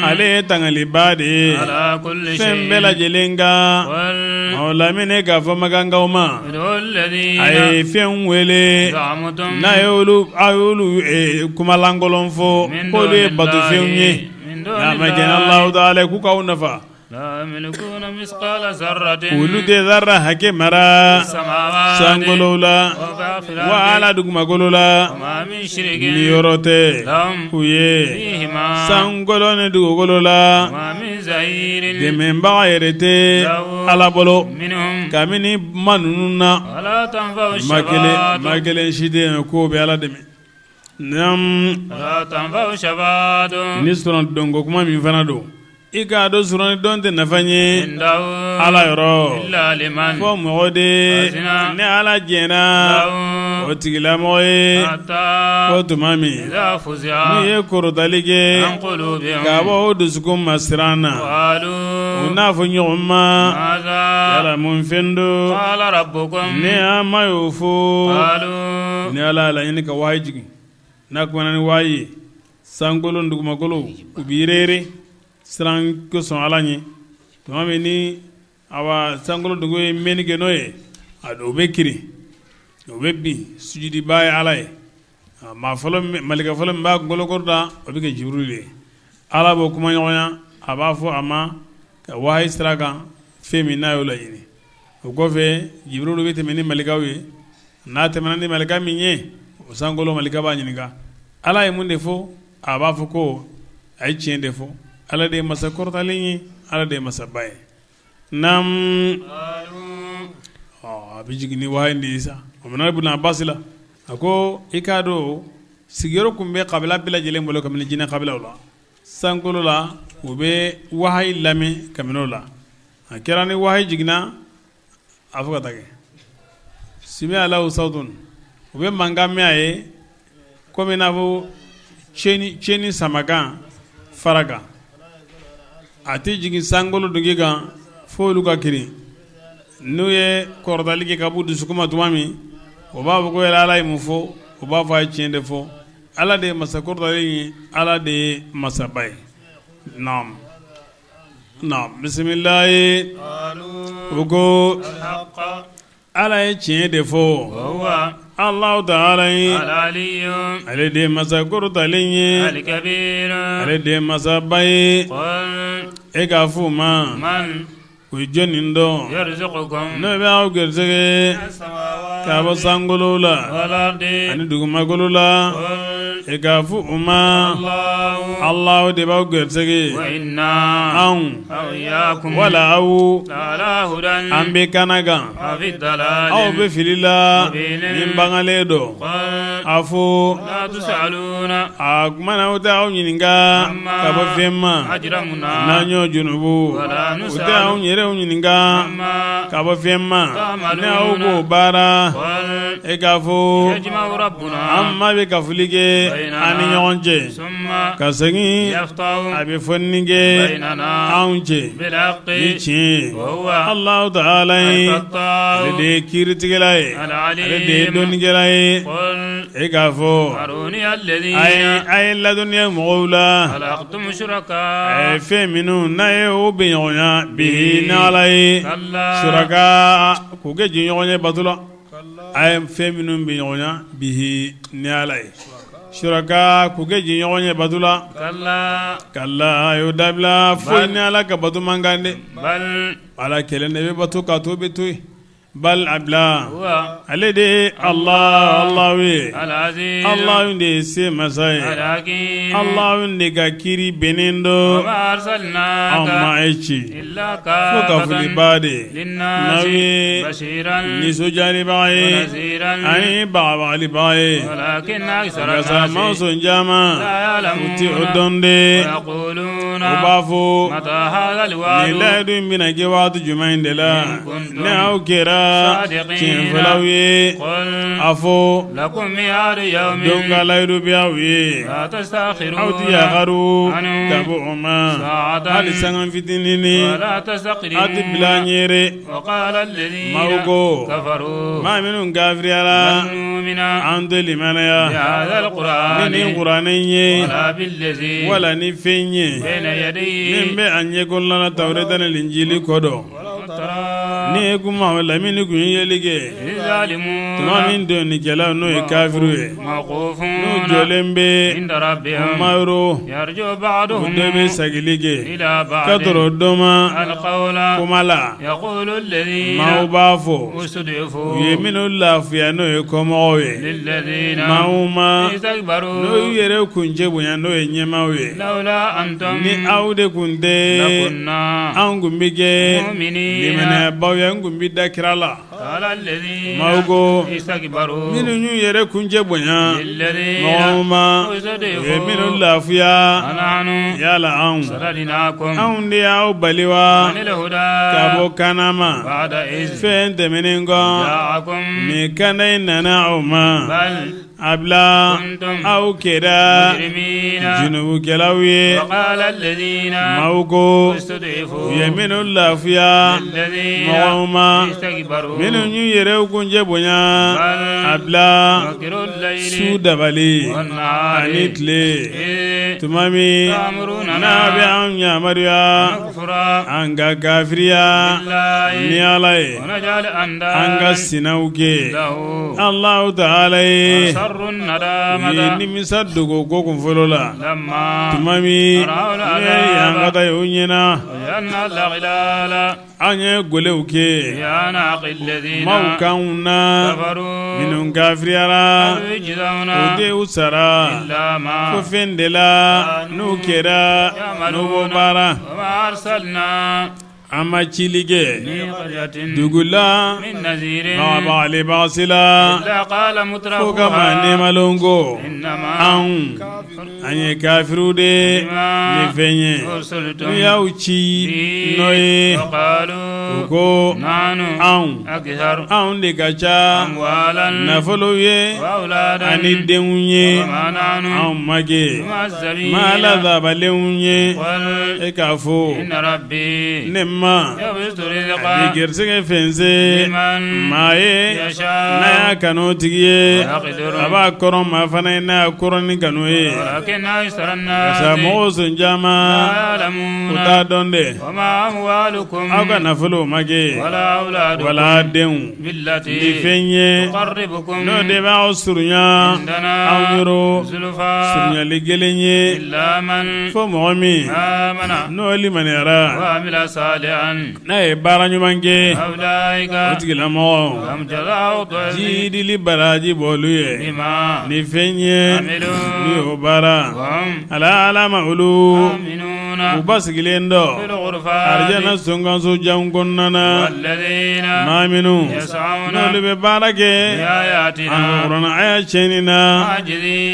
ale ye tangalibaa de ye fɛn bɛɛ lajɛlen kan o lamini k'a fɔ makankaw ma a ye fɛn wele n'a ye olu a y'olu kumalankolon fɔ k'olu ye batofɛnw ye n'a ma kɛ Alahu taala k'u k'aw nafa Olu tɛ zarra hakɛ mara sankolo la wala dugumakolo la niyɔrɔ tɛ u ye sankolo ni dugukolo la dɛmɛbaga yɛrɛ tɛ Ala bolo kabini maa ninnu na maa kelen si tɛ yen k'o bɛ Ala dɛmɛ ni sɔrɔ dɔnko kuma min fana don i k'a dɔn sɔrɔ dɔn tɛ nafa ɲɛ Ala yɔrɔ fo mɔgɔ de ni Ala jɛnna o tigilamɔgɔ ye ko tuma min n'u ye kɔrɔtali kɛ ka bɔ o dusukun ma siran na u n'a fɔ ɲɔgɔn ma yala mun fɛn don ni an ma y'o fɔ ni Ala y'a laɲini ka wahayi jigin n'a kumana ni wahayi ye sankolo ni dugumakolo u bɛ yɛrɛyɛrɛ siran kosɔn Ala ɲɛ tuma min ni awa sankolo dugu ye mɛnni kɛ n'o ye a u bɛ kirin u bɛ bin sujudibaa ye Ala ye maa fɔlɔ malika fɔlɔ min b'a kunkolo kɔrɔta o bɛ kɛ Jibirili ye Ala b'o kumaɲɔgɔnya a b'a fɔ a ma ka wahayi sira kan fɛn min n'a y'o laɲini o kɔfɛ Jibirili bɛ tɛmɛ ni malikaw ye n'a tɛmɛna ni malika min ye o sankolo malika b'a ɲininka Ala ye mun de fɔ a b'a fɔ ko a ye tiɲɛ de fɔ Ala de ye masa kɔrɔtalen ye Ala de ye masaba ye naamu a bɛ jigin ni wahayi de ye sa o minɛ Ibn Abbas la a ko i k'a dɔn sigiyɔrɔ tun bɛ kabila bɛɛ lajɛlen bolo kabini jinɛ kabilaw la sankolo la u bɛ wahayi lamɛn kabini o la a kɛra ni wahayi jiginna a fo ka taa kɛ sami'a lahu sawtun u bɛ mankan mɛn a ye komi n'a fɔ cɛni samakan fara kan a tɛ jigin sankolo dugu kan fo olu ka kirin n'u ye kɔrɔtali kɛ ka b'u dusukun ma tuma min o b'a fɔ ko yala Ala ye mun fɔ o b'a fɔ a ye tiɲɛ de fɔ Ala de ye masa kɔrɔtalen ye Ala de ye masaba ye naamu Bisimilayi u ko Ala ye tiɲɛ de fɔ Alahu taala ye ale de ye masa kɔrɔtalen ye ale de ye masaba ye e k'a fɔ u ma u ye jɔnni dɔn n'o bɛ aw garisɛgɛ ka bɔ sankolo la ani dugumakolo la e k'a fɔ u ma Alahu de b'aw garisɛgɛ anw wala aw an bɛ kana kan aw bɛ fili la min bangalen don a fɔ a tuma na u tɛ aw ɲininka ka bɔ fɛn ma n'an y'o junubu u tɛ anw yɛrɛw ɲininka ka bɔ fɛn ma ni aw b'o baara e k'a fɔ an ma bɛ kafoli kɛ. an ni ɲɔgɔn cɛ ka segin a bɛ fɔli kɛ anw cɛ ni tiɲɛ ye Alahu taala ye ale de ye kiiritigɛla ye ale de ye dɔnnikɛla ye e k'a fɔ a ye ladɔnniya mɔgɔw la a ye fɛn minnu n'a ye o bɛnɲɔgɔnya bihi ni Ala ye suraka k'u kɛ jɛɲɔgɔn ye bato la a ye fɛn minnu bɛnɲɔgɔnya bihi ni Ala ye suraka k'u kɛ jɛɲɔgɔn ye bato la kala a y'o dabila foyi ni Ala ka bato man kan dɛ Ala kelen de bɛ bato k'a to bɛ to yen bal a bila ale de ye Alahu ye Alahu de ye se masa ye Alahu de ka kiri bɛnnen don anw ma e ci fo kafulibaa de n'aw ye nisɔndiyalibaga ye ani bagabagalibaa ye nka maa sɔn caman u tɛ o dɔn de u b'a fɔ nin layidu in bɛna kɛ waati jumɛn in de la ni aw kɛra tiɲɛfɔlaw ye a fɔ don ka layidu bɛ aw ye aw tɛ yakaru ka bɔ o ma hali sanga fitinin aw tɛ bila ɲɛ maaw ko maa minnu kafiriyara an tɛ limaniya ni nin kuranɛ ye wala ni fɛn ye min bɛ a ɲɛkɔrɔla la tawureta ni linjili kɔ dɔn ni e kun ma lamini kun ye yeli kɛ tuma min dɔnnikɛlaw n'o ye kafiriw ye n'u jɔlen bɛ ma yɔrɔ u dɔ bɛ sagili kɛ ka tɔrɔ dɔ ma kuma la maaw b'a fɔ u ye minnu lafiya n'o ye kɔmɔgɔw ye maaw ma n'o y'u yɛrɛ kuncɛ bonya n'o ye ɲɛmaaw ye ni aw de kun tɛ anw kun bɛ kɛ limaniyabaw ye an kun bɛ da kira la maaw ko minnu y'u yɛrɛ kuncɛ bonya mɔgɔw ma u ye minnu lafiya yala anw anw de y'aw bali wa ka bɔ kana ma fɛn tɛmɛnen kɔ ni kana in nana aw ma a bila aw kɛra junubukɛlaw ye maaw ko u ye minnu lafiya mɔgɔw ma minnu y'u yɛrɛ kuncɛ bonya a bila su dabali ani tile tuma min n'a bɛ an yamaruya an ka kafiriya ni Ala ye an ka sinaw kɛ Alahu taala ye u ye nimisa dogo ko kun fɔlɔ la tuma min ne ɲankata ye u ɲɛna an ye gɛlɛw kɛ maaw kanw na minnu kafiriyara u tɛ u sara fo fɛn de la n'u kɛra n'u b'o baara an ma cili kɛ dugu la bagabagalibaa si la fo ka maa nɛɛmalenw ko anw an ye kafiriw de ni fɛn ye n'u y'aw ci n'o ye u ko anw anw de ka ca nafolo ye ani denw ye anw ma kɛ maa lazabalenw ye e k'a fɔ ne ma a bɛ garisɛgɛ fɛnsɛn maa ye n'a y'a kanu o tigi ye a b'a kɔrɔn maa fana ye n'a y'a kɔrɔn ni kanu ye sa mɔgɔw sɔn caman u t'a dɔn dɛ aw ka nafolo ma kɛ wala denw ni fɛn ye n'o de b'aw surunya anw yɔrɔ surunyali gɛlɛn ye fo mɔgɔ min n'o limaniyara n'a ye baara ɲuman kɛ o tigilamɔgɔ jidili baraji b'olu ye ni fɛn ye n'u y'o baara ala ala ma olu u basigilen dɔ. Arijana sonkanso janw kɔnɔna na, maa minnu n'olu bɛ baara kɛ an ka kuranɛ aya tiɲɛni na,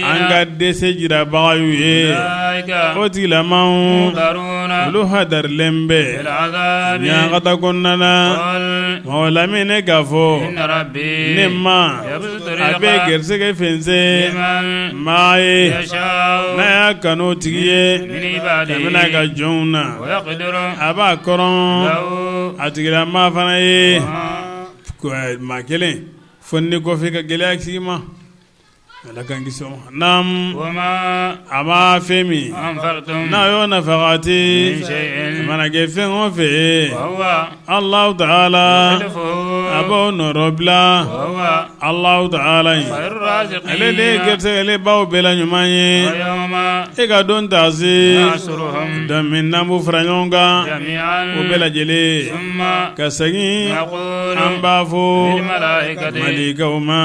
an ka dɛsɛ jirabaga y'u ye, o tigilamaw olu hadarilen bɛ ɲangata kɔnɔna na. Mɔgɔ lamini k'a fɔ ne ma a bɛ garisɛgɛ fɛnsɛn maa ye n'a y'a kanu o tigi ye kabini a ka jɔnw na, a b'a kɔrɔn a tigilamaa fana ye maa kelen fo ni kɔfɛ ka gɛlɛya sigi ma. Ala k'an kisi o ma. Naam, a ma fɛn min n'a y'o nafakati a mana kɛ fɛn o fɛn ye, Alahu taala a b'o nɔrɔbila. Alahu taala ye ale de ye garisɛgɛlibaw bɛɛ la ɲuman ye. E ka don taa se don min n'an b'u fara ɲɔgɔn kan o bɛɛ lajɛlen ka segin an b'a fɔ malikaw ma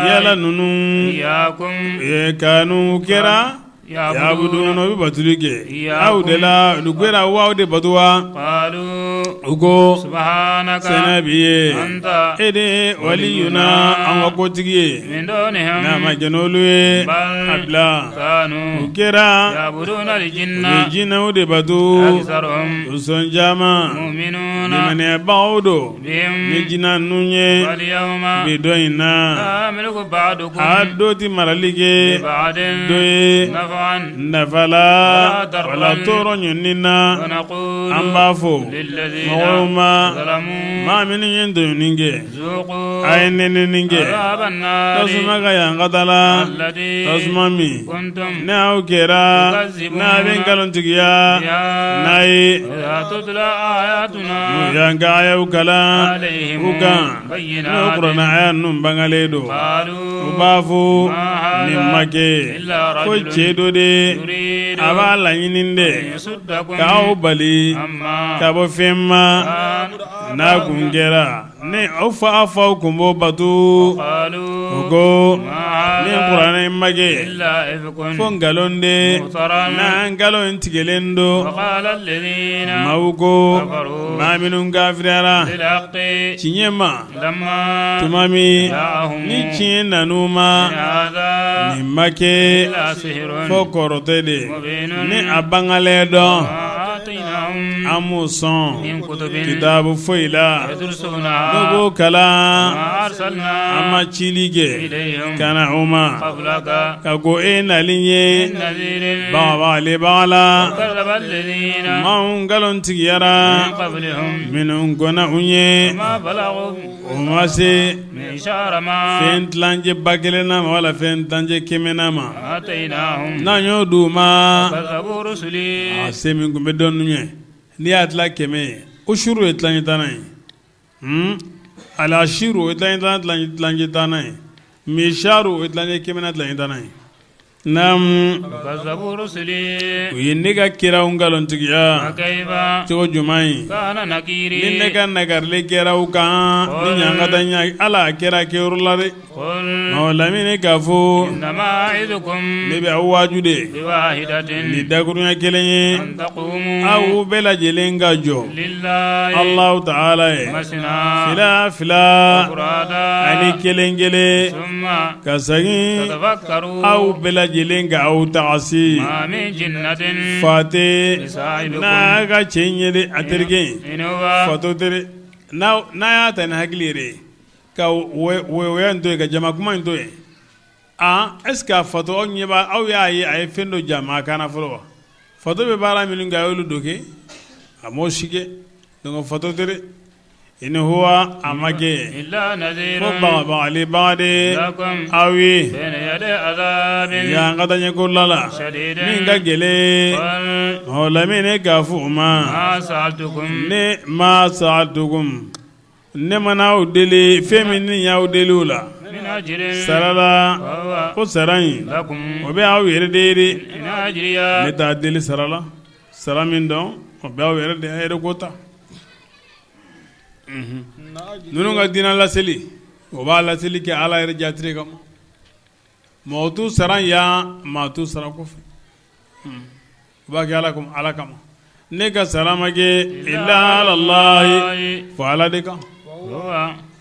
yala ninnu kanu kɛra yabuduna u bɛ batuli kɛ aw de la olu kɛra aw de bato wa? U ko saniya b'i ye, e de ye waliyuna an ka kotigi ye, n'a ma kɛ n'olu ye a bila u kɛra u bɛ jinɛw de bato, u sɔn caman limaniyabagaw don ni jinɛ ninnu ye bi don in na. A dɔ tɛ marali kɛ dɔ ye nafa la wala tɔɔrɔ ɲɔni na. An b'a fɔ mɔgɔw ma, maa minnu ye tɔɲɔni kɛ, a ye nɛnɛni kɛ tasuma ka ɲangata la, tasuma min ni aw kɛra n'a bɛ nkalontigiya n'a ye. N'u y'an ka ayaw kalan u kan, n'o kuranɛ aya ninnu bangalen don, u b'a fɔ nin ma kɛ fo cɛ dɔ de a b'a laɲini de k'aw bali ka bɔ fɛn ma n'a kun kɛra ni aw fa aw faw kun b'o bato. U ko nin kuranɛ in ma kɛ fo nkalon de, n'a nkalon in tigɛlen don. Maaw ko, maa minnu kafiriyara tiɲɛ ma tuma min ni tiɲɛ nan'u ma, nin ma kɛ fo kɔrɔtɛ de ni a bangalen dɔn. An m'u sɔn kitabu foyi la n'u b'o kalan. An ma cili kɛ ka na u ma ka kɔn e nali ɲɛ bagabagalibaga la. Maaw nkalontigiyara minnu kɔnna u ɲɛ, u ma se fɛn tilancɛ ba kelen na ma wala fɛn tilancɛ kɛmɛ na ma n'an y'o d'u ma. A se min tun bɛ dɔ ɲɛ, n'i y'a tila 100 ye, usuru ye tilancɛ tannan ye, alashiru o ye tilancɛ tan tilancɛ tannan ye, misharu o ye tilancɛ kɛmɛnan tilancɛ tannan ye. Naamu, u ye ne ka kiraw nkalontigiya cogo jumɛn ye? Ni ne ka nakarili kɛra u kan ni ɲangata ɲa ala a kɛra kɛyɔrɔ la dɛ. Ɔ lamini k'a fɔ ne bɛ aw waaju de ni dakurunya kelen ye, aw bɛɛ lajɛlen ka jɔ Alahu taala ye fila fila ani kelen kelen, ka segin aw bɛɛ lajɛlen ka aw tagasi fa tɛ n'a ka cɛ ɲɛ de, a terikɛ fatɔ teri n'a y'a ta ni hakili yɛrɛ ye ka woyowoya in to yen, ka jama kuma in to yen, aa est ce que a fatɔ aw ɲɛ b'a, aw y'a ye a ye fɛn dɔ ja maa kan na fɔlɔ wa? Fatɔ bɛ baara minnu kɛ, a y'olu dɔ kɛ? A m'o si kɛ. Donc fatɔ tɛ dɛ. In huwa, a ma kɛ fo bagabagalibaga de aw ye ɲangata ɲɛkɔrɔla la min ka gɛlɛn. Ɔ lamini k'a fɔ u ma, ne ma sa'altukum, ne mana aw deli fɛn min ni y'aw deli o la sara la, ko sara in o bɛ aw yɛrɛ de ye dɛ. Ne t'a deli sara la, sara min dɔn o bɛ aw yɛrɛ de, a yɛrɛ ko ta. Ninnu ka diinɛ laseli, o b'a laseli kɛ Ala yɛrɛ jatire kama. Mɔgɔ t'u sara yan, maa t'u sara kɔfɛ. U b'a kɛ Ala kama. Ne ka sara ma kɛ illa alallahi fo Ala de kan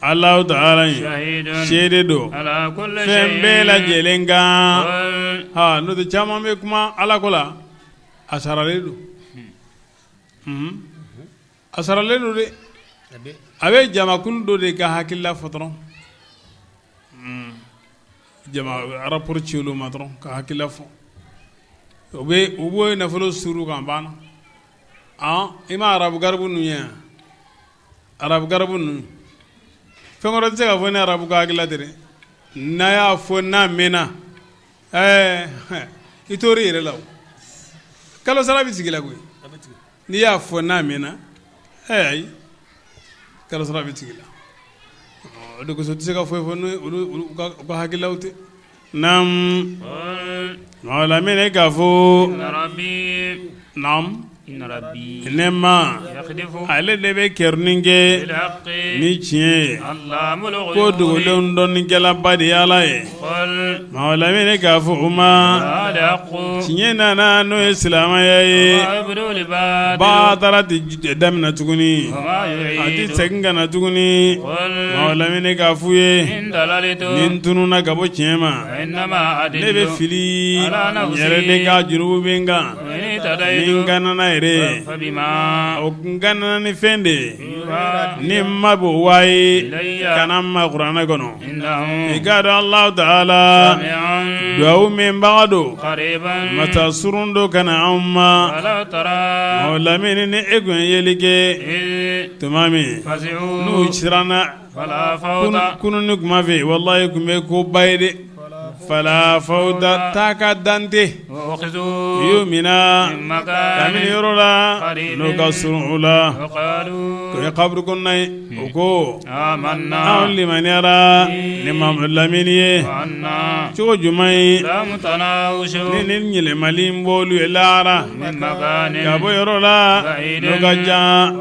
Alahu taala in seere don fɛn bɛɛ lajɛlen kan n'o tɛ caman bɛ kuma Ala ko la a saralen don a saralen don dɛ a bɛ jamakulu dɔ de ka hakilila fɔ dɔrɔn jama rapport ci olu ma dɔrɔn ka hakilila fɔ u bɛ u b'o nafolo suru kan banna i ma arabu garibu ninnu ye arabu garibu ninnu fɛn wɛrɛ tɛ se ka fɔ ni arabu ka hakilila tɛ dɛ n'a y'a fɔ n'a mɛnna ɛɛ i tor'i yɛrɛ la o kalo sara bɛ sigi la koyi n'i y'a fɔ n'a mɛnna ɛɛ ayi kalo sara bɛ tigɛ la o de kosɔn tɛ se ka foyi fɔ n'u ka hakililaw tɛ naamu lamini k'a fɔ naamu ne ma ale de bɛ kɛruni kɛ ni tiɲɛ ye ko dogolenw dɔnnikɛlaba de ye Ala ye lamini k'a fɔ u ma tiɲɛ nana n'o ye silamɛya ye batara tɛ daminɛ tuguni a tɛ segin ka na tuguni lamini k'a f'u ye ni n tununna ka bɔ tiɲɛ ma ne bɛ fili n yɛrɛ de ka jurumu bɛ n kan ni n kanana yɛrɛ o n kanana ni fɛn de ye ni n ma b'o wayi ka na n ma kuranɛ kɔnɔ i k'a dɔn Alahu taala dugawu mɛnbaga don masa surun don ka na anw ma lamini ni e tun ye yeli kɛ tuma min n'u siranna kununni kuma fɛ walayi tun bɛ ko ba ye dɛ fala fawta taa ka dante u y'u minɛ kabini yɔrɔ la n'o ka surun u la o ye kaburu kɔnɔna ye u ko anw limaniyara ni Mamadu lamini ye cogo jumɛn ye ni ni yɛlɛmali b'olu ye lahara ka bɔ yɔrɔ la n'o ka jan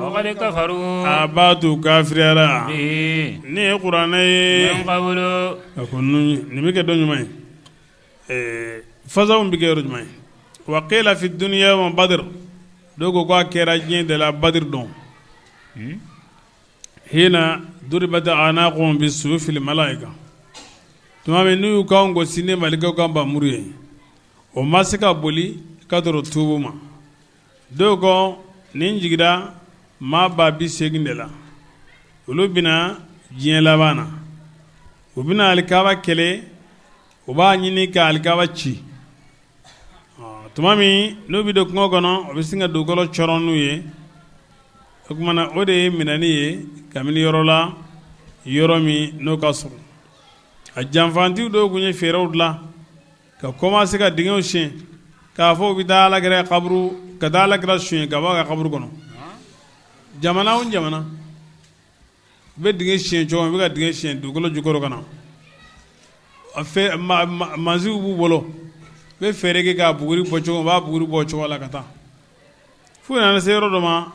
a b'a to kafiriyara ni ye kuranɛ ye a ko nin bɛ kɛ don jumɛn ye fasaw bɛ kɛ yɔrɔ jumɛn ye wa qila fi dunya wa badr dɔw ko k'a kɛra diɲɛ de la badr don hina duribat a'naquhum bi suyufil malaika tuma min n'u y'u kan gosi ni malikɛw ka npanmuru ye o ma se ka boli ka tɔrɔ tuubu ma dɔw ko nin jiginra maa 80,000 de la olu bɛna diɲɛ laban na u bɛna alikaba kɛlɛ u b'a ɲini ka alikaba ci tuma min n'u bɛ don kungo kɔnɔ u bɛ sin ka dugukolo cɔrɔn n'u ye o tuma na o de ye minɛni ye kabini yɔrɔ la yɔrɔ min n'o ka surun a janfantiw dɔw tun ye fɛɛrɛw dilan ka commencer ka dingɛw sen k'a fɔ u bɛ taa alakira kaburu ka taa alakira sonya ka bɔ a ka kaburu kɔnɔ jamana o jamana u bɛ dingɛ sen cogo min u bɛ ka dingɛ sen dugukolo jukɔrɔ ka na mansinw b'u bolo u bɛ fɛɛrɛ kɛ k'a buguri bɔ cogo u b'a buguri bɔ cogo la ka taa fo nana se yɔrɔ dɔ ma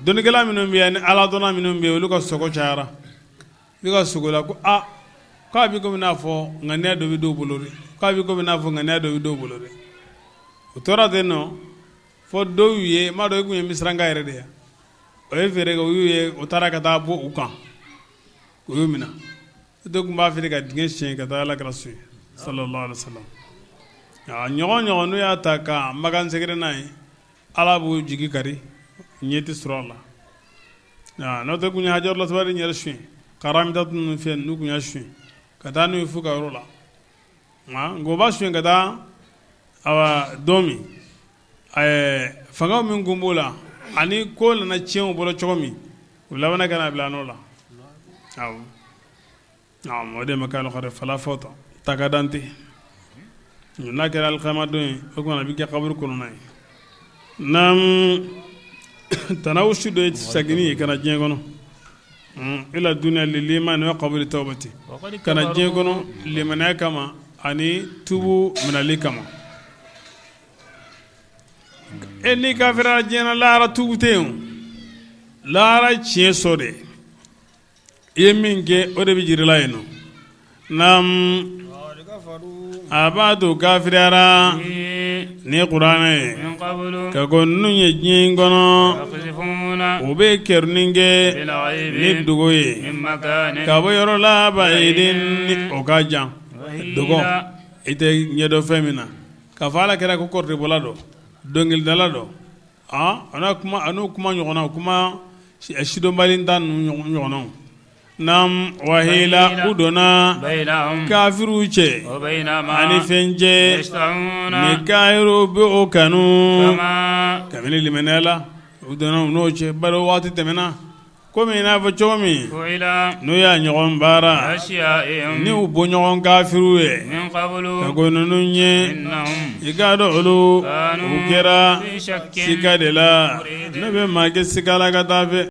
dɔnnikɛla minnu bɛ yan ni aladɔnna minnu bɛ yen olu ka sɔgɔ cayara u ka sogo la ko aa k'a bɛ komi n'a fɔ ŋaniya dɔ bɛ dɔw bolo dɛ k'a bɛ komi n'a fɔ ŋaniya dɔ bɛ dɔw bolo dɛ u tora ten nɔ fo dɔw ye n m'a dɔn i tun ye misiranka yɛrɛ de ye o ye fɛɛrɛ kɛ u y'u ye u taara ka taa bɔ u kan u y'u minɛ dɔw tun b'a fɛ ka dingɛ sen ka taa alakira sonya sallallahu alaihi wasallam a ɲɔgɔn ɲɔgɔn n'u y'a ta ka makan sɛgɛrɛ n'a ye ala b'u jigi kari ɲɛ tɛ sɔrɔ a la n'o tɛ tun ye hajarul aswad yɛrɛ sonya karamita ninnu fɛn n'u tun y'a sonya ka taa n'u ye f'u ka yɔrɔ la nka u b'a sonya ka taa awa don min fanga min tun b'o la ani ko nana tiɲɛ u bolo cogo min u labanna ka na bila nɔ la awɔ o de ma kɛ fala fawta taka dante n'a kɛra alikiyama don ye o tuma a bɛ kɛ kaburu kɔnɔna ye naam tanawusu dɔ ye seginni ye ka na diɲɛ kɔnɔ ila dunya lil imani wa qabuli tawbati ka na diɲɛ kɔnɔ limaniya kama ani tubu minɛli kama e n'i kafiriyara diɲɛ na lahara tubu tɛ yen lahara tiɲɛ sɔrɔ de i ye min kɛ o de bɛ jir'i la yen nɔ naam a b'a to kafiriyara Ni kuranɛ ye ka kɔn ninnu ɲɛ diɲɛ in kɔnɔ u bɛ kerunni kɛ ni dogo ye ka bɔ yɔrɔ la ba'idin ni o ka jan dogo i tɛ ɲɛdɔn fɛn min na k'a fɔ ala kira ko kɔrɔtɛbɔla don dɔnkilidala don a n'o kuma ɲɔgɔnna kuma sidɔnbali ta ninnu ɲɔgɔnnaw Naam wahila u donna kafiriw cɛ ani fɛn cɛ ni kafiriw bɛ o kanu kabini limaniya la u donna u n'o cɛ bari waati tɛmɛna komi i n'a fɔ cogo min n'u y'a ɲɔgɔn baara ni u bɔɲɔgɔn kafiriw ye ka kɔn ninnu ɲɛ i k'a dɔn olu u kɛra sika de la ne bɛ maa kɛ sika la ka taa fɛ.